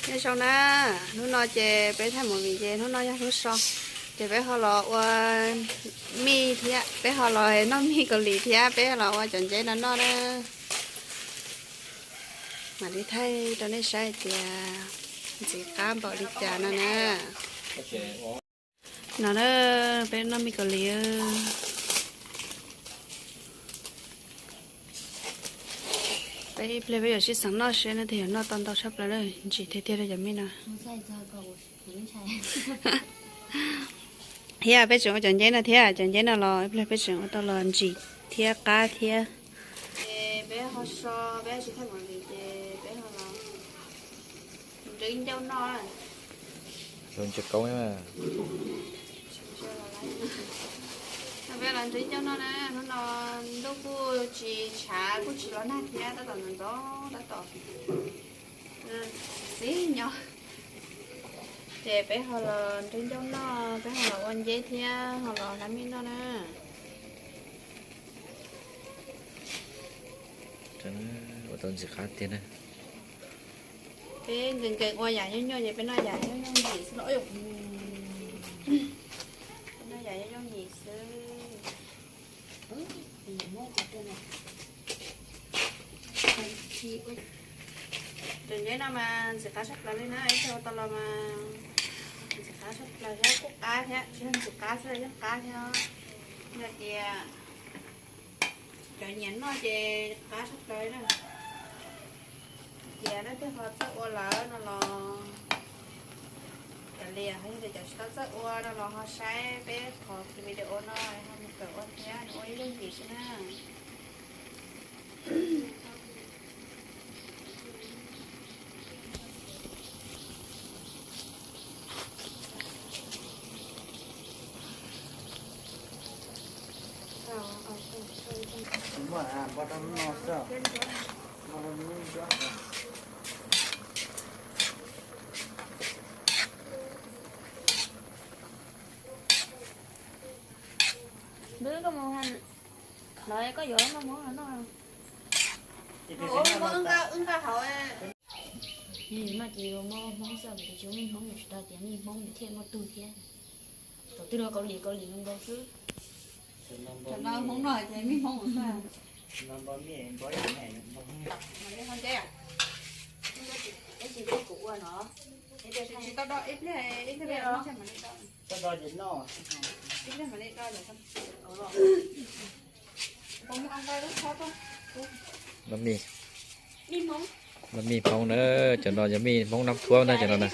Nyob zoo na, hnub no ces peb thaij movie ces hnub no yog hnub so, ces peb ho los ua mij thiab, peb ho los noj mij Kaus Lim thiab peb ho los ua cov nceb no noj na. Mam li thaij rau nej saib hais tias ntxim qab npaum li cas no na. No na, peb noj mij Kaus Lim. Peb ib pliag peb yuav sib xeem noj seb nej twg yuav noj tau ntau tshaj plaws na, ntsim thiab tiag rau cov mij no. Thiab peb tseem ua cov nceb no thiab, cov nceb no los ib pliag peb tseem ua tau los ntsim thiab qab thiab. Ces peb ho so, peb tsis thaij movie ces peb ho los ntswb ncauj noj. Zoo ntsia koob. Peb los ntswb ncauj noj na, hnub no ntuj kuj tsis tshav kuj tsis los nag thiab, tab tom ntxov tab tom xib nyo. Ces peb ho los ntswb ncauj noj, peb ho los ua nceb thiab ho los hlab mij noj na. Ua tau ntxim qab tiag na. Peb nkees nkees ua yam nyuaj nyuaj ces peb noj yam nyuaj nyuaj ntsim xwb los. Peb noj yam nyuaj nyuaj ntsim xwb. Tus nceb no mas ntxim qab tshaj plaws li na, ib txhia ua tau los mas ntxim qab tshaj plaws thiab kuj qab thiab, tsis yog ntxim qab xwb, yeej qab thiab. Yog tias cov nyiam noj ces qab tshaj plaws na. Tias leej twg ho txawj ua lawm no los, cov liam ho yog tias cov tsis tau txawj ua no los ho saib peb qhov video no ho mus kawm ua thiab, nws ua ib lub ntsim xwb na. Npawg, koj mus hais lawv koj yuav noj mov los noj. Ua wb nqa hauv. Noj ces muaj Hmoob xwb, kuv tsis muaj mij Hmoob, tsis tau tias mij Hmoob nws thiaj muaj tug thiab. Thaum twg los Kaus Lim, Kaus Lim nkaus xwb. Cov no Hmoob no ces mij Hmoob xwb. Tsis tau do ib pliag, ib pliag, ib pliag mam li do. Noj mij, noj mij Hmoob na, cov no yog mij Hmoob Nab Thuab na, cov no na.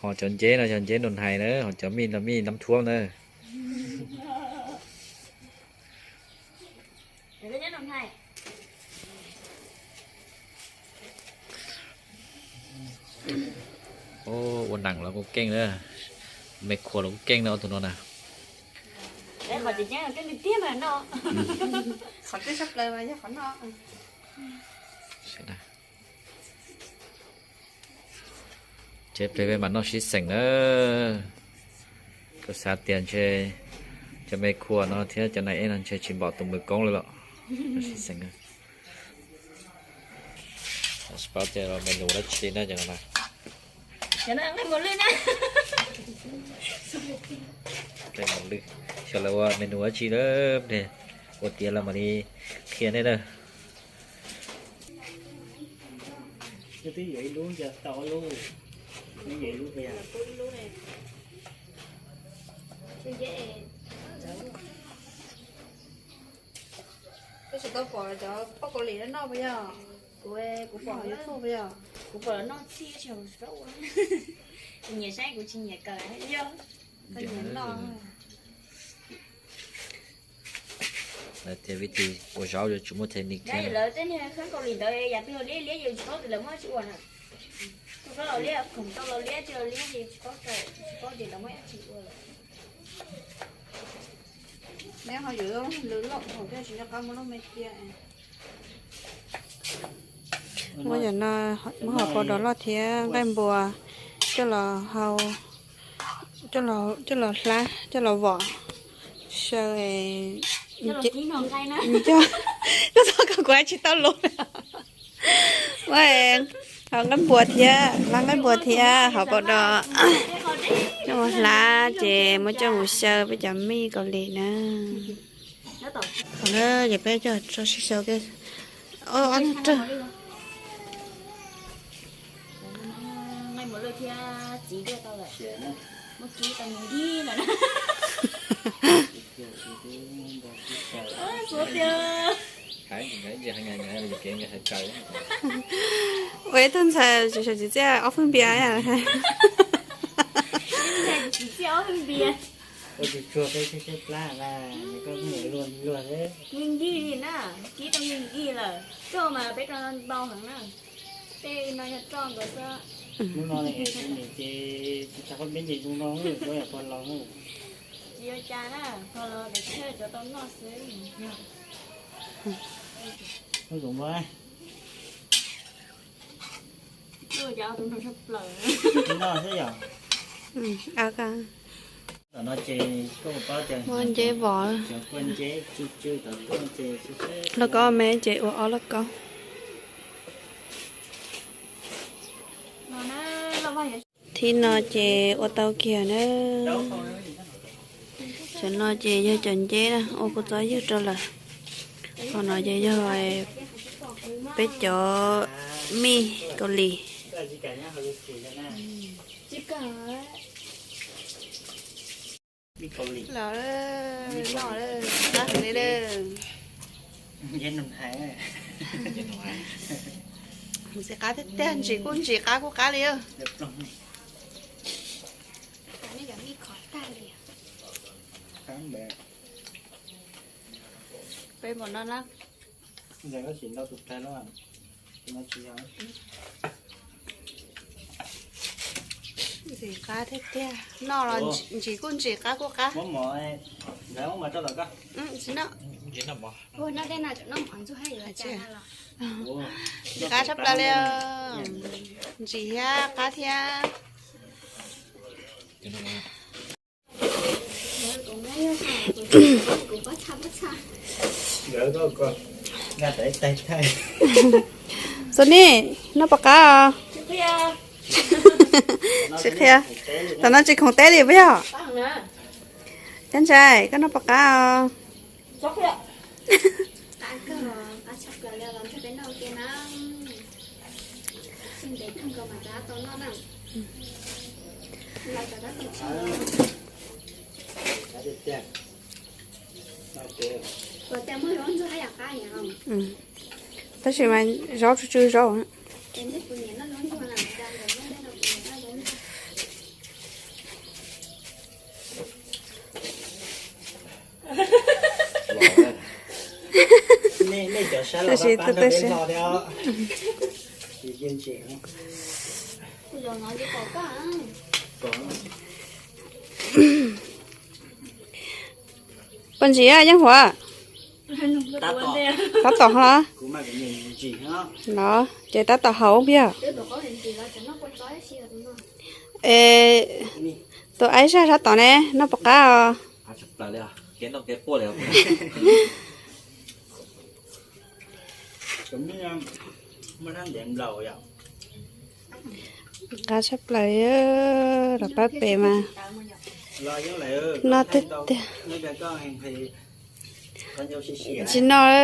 Ho cov nceb no yog nceb Nus Hais na, ho cov mij no mij Nab Thuab na. Ua nees los kuj keej na, me khuam los kuj keej na, ob tug no na. Qhov tseem ceeb tiag tiag mas no. Qhov tseem tshaj plaws mas yog qhov no. Ces peb mam noj sib xeem na. Kuv xav tias ntshe cov me khuam no thiab cov nais ej no ntshe tsis npaum tus npawg Koob lawm los. Noj sib xeem na. Tsis paub tias menu dab tsi na cov no na. Xyov lawv ua menu dab tsi na, ua tiav los mam li qhia nej na. Twb yuav ib lub, tau ob lub, yuav ib lub. Koj tsis tau pom cov poj Kaus Lim no noj puas yog? Kuv, kuv pom YouTube puas yog? Kuv pom noj txhij tsis tau ua. Kuv nyiam saib, kuv tsis nyiam kawm yog. Tau nyiam noj. Lawv tias vim tias ua zaub yuav tsum muaj technique thiab. Lawv tej niag kheeb Kaus Lim ntawd yam twg liab liab yus tsis paub tias lawv muab tsis ua na. Tau los liab, khoom tau los liab, tsis los liab ces tsis paub, tsis paub tias lawv muab tsis ua lawm. Neb ho yuav lwm loj thaum thiaj tsis nco qab muab lub me cia. Muab yam no, muab hauv paus dos loj thiab nqaij npua coj los hau, coj los hlab, coj los vom xyaw. Koj txhob kom kuv hais tsis tau lus. Muab Hau nqaij npua thiab, hla nqaij npua thiab hauv paum dos. Coj mus hlab ces muab coj mus xyaw peb cov mij Kaus Lim na. Thaum na ces peb coj tso sib xyaw thiab. Ob rawg. Ua ib tug ntxhais tsis sawv tsis txiaj ob feeb npias. Ua tsuag tsuag peb saib saib plab na, koj luag luag. Nqi nqi na, kib tau nqi nqi lawm, roj mas peb rau ntau heev na. Tej no yog roj ntawd xwb. Hnub no ces tsis tas koj peb nce zoo no, koj yog pog laus. Tsis ua cas na, pog laus lawv thiaj cov tau noj xwb. Hnub zoo mas. Muaj nceb vov. Lauj kaub me ces ua ob lauj kaub. Thib no ces ua tau kiag na. Cov no ces yog cov nceb na, ua kua txob ywg rau lawm. Qhov no ces yog peb cov mij Kaus Lim. Los, noj li, qab heev li. Ntxim qab tiag tiag, ntsim kuj ntsim, qab kuj qab li. Peb mus no na. Ntxim qab tiag tiag, noj los ntsim kuj ntsim, qab kuj qab. Tsis noj. Ntxim qab tshaj plaws li. Ntsim thiab qab thiab. Xo ni, noj puas qab os? Tsis qhia. Tam no tsis khoom teb li puas yog? Cab Ntsais, koj noj puas qab os? Tab sis mas zaub tsw tsw zaub. Tab sis tus twg seb. Puas ntsim Yeej Huam? Tab tom los? Los ces tab tom haus piag. Es tus aib zaj sab tom ne, noj puas qab os? Qab tshaj plaws, los pab pem mas noj tiag tiag. Tsis noj,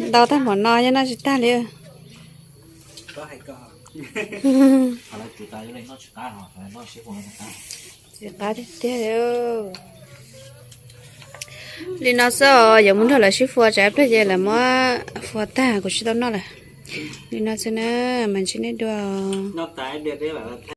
ntau tag npaum no yeej noj tsis tag li. Tsis qab tiag tiag li. Li no xwb os, yuav mus nrog lawv sib fua tsam ib pliag ces lawv muab fua tag kuv tsis tau noj lawm. Li no xwb na, mas ntsib nej dua.